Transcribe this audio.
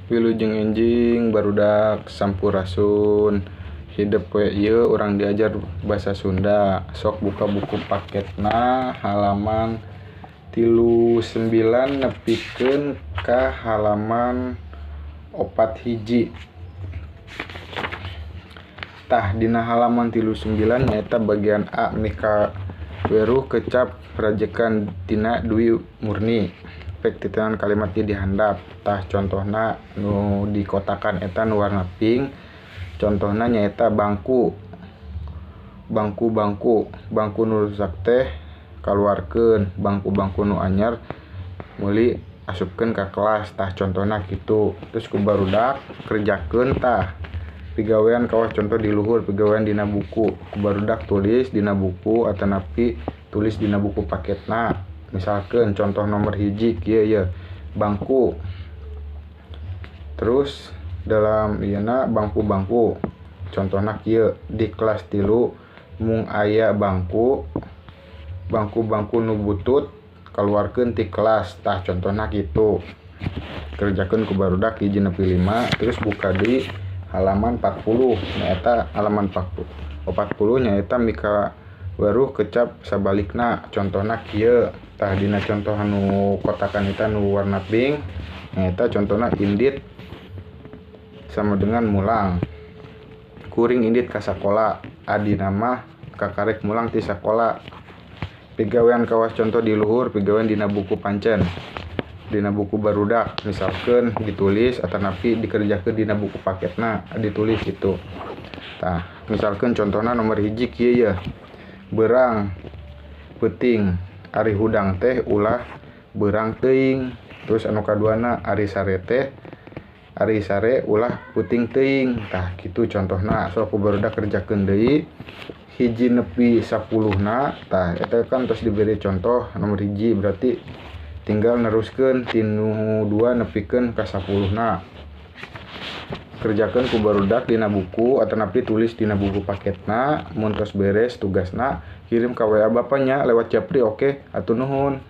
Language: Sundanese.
Wilujeng enjing barudak sampurasun. Hidep we ieu urang diajar basa Sunda. Sok buka buku paketna halaman 39 nepikeun ka halaman 41. Tah dina halaman 39 nyaeta bagian A mika weruh kecap rajekan tina Dwi Murni. Pek titenan kalimat ieu dihandap. Tah contohna nu dikotakan eta nu warna pink. Contohna nyaeta bangku. Bangku-bangku, bangku nu rusak teh kaluarkeun, bangku-bangku nu anyar meuli asupkeun ka kelas. Tah contohna kitu. Terus ku barudak kerjakeun tah. Pigawean kawas contoh di luhur, pigawean dina buku. Ku barudak tulis dina buku atanapi tulis dina buku paketna. Misalkeun contoh nomor 1 kieu ye, bangku. Terus dalam ieuna bangku-bangku. Contohna kieu, di kelas 3 mung aya bangku, bangku-bangku nu butut kaluarkeun ti kelas. Tah contohna kitu. Kerjakeun ku barudak 1 nepi 5, terus buka di halaman 40. Nyaeta halaman 40 nyaeta mika weruh kecap sabalikna. Contohna kieu. Tah dina contoh anu kotakan eta nu warna pink nyaeta contohna indit sama dengan mulang. Kuring indit ka sakola, adina mah kakarek mulang ti sakola. Pigawean kawas contoh di luhur, pigawean dina buku pancen. Dina buku barudak misalkeun ditulis atanapi dikerjakeun dina buku paketna ditulis gitu. Tah misalkeun contohna nomor 1 kieu ye. Beurang peuting, ari hudang teh ulah beurang teuing. Terus anu kaduana ari sare teh ari sare ulah peuting teuing. Tah kitu contohna. Sok ku barudak kerjakeun deui 1 nepi 10-na. Tah eta kan tos diberi contoh nomor 1, berarti tinggal neruskeun tinu 2 nepikeun ka 10-na. Kerjakeun ku barudak dina buku atanapi tulis dina buku paketna. Mun tos beres tugasna kirim ka WA bapaknya lewat japri. Oke, atuh nuhun.